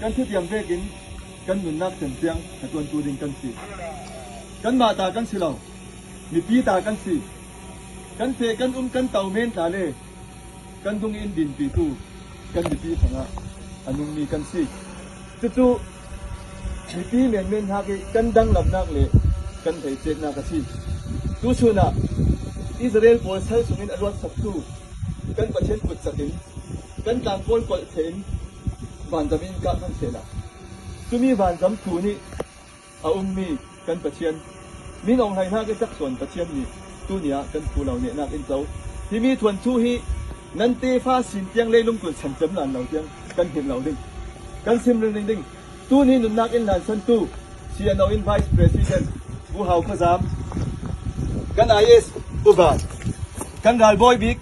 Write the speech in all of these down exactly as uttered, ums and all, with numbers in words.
kan thutiam vekin kan nunnak cem ciang hnaṭuantu ding kan si. Kanmah ta kan si lo, mipi ta kan si. Kan feh kan um kan tau men tla le kan dung in dinpitu kan mipi hrangah a nungmi kan si. Cucu mipi menmen hnak ih kan danglamnak le kan hleicetnak a si. Tusun ah Israel pawl sal sungin a luatsaktu kan Pathian kutsak in kan tlang pawl kolh theh in vanzam in kah hman sehla, cumi vanzam thu nih a ummi kan Pathian, min awng hlei hnak ih cak sawn Pathian nih tuni ah kan phu lo nehnak in co. Himi thuanthu hi nan tefa sin tiang leilung tun san cem lan lo tiang kan hngilh lo ding, kan sim ringring ding. Tuni nunnak in lansantu C N O in Vice President Pu Hau Khua Zam, kan I S Pu Van, kan ralbawi bik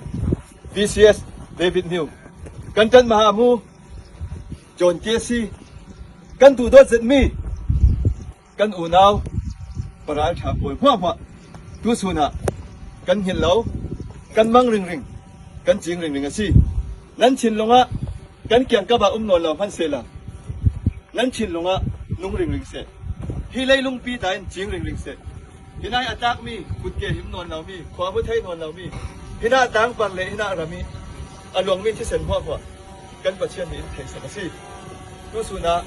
V C S David Hniu, kan ṭan mahamu John K C, kan duhdawt zetmi kan unau paralṭha pawl hmuahhmuah tusun ah kan hngilh lo, kan mang ringring, kan cing ringring a si. Nan thinlung ah kan kiangkap ah um nawn lo hman sehla, nan thinlung ah nung ringring seh. Hi leilungpi ta in cing ringring seh. Hinah a tlakmi, kutke him nawn lomi, khuamu thei nawn lomi, hinah tlangpar le hinah ram ih a luangmi thisen hmuahhmuah kan Pathian nih in theisak a si. Tusun ah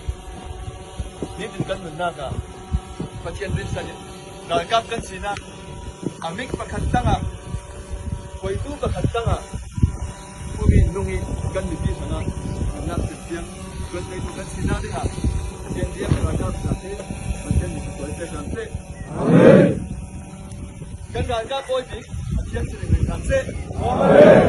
nitin kan nunnak ah Pathian rinsan in ralkap kan sinak a mik pakhat tangah, khuaitu pakhat tangah pumi nung ih kan mipi hrangah nunnak cem ciang tuan theitu kan sinak dingah Pathian biak ralkap zate Pathian nih khual pek hram seh. Amen. Kan ralkap bawi bik Pathian si ringring hram seh. Amen.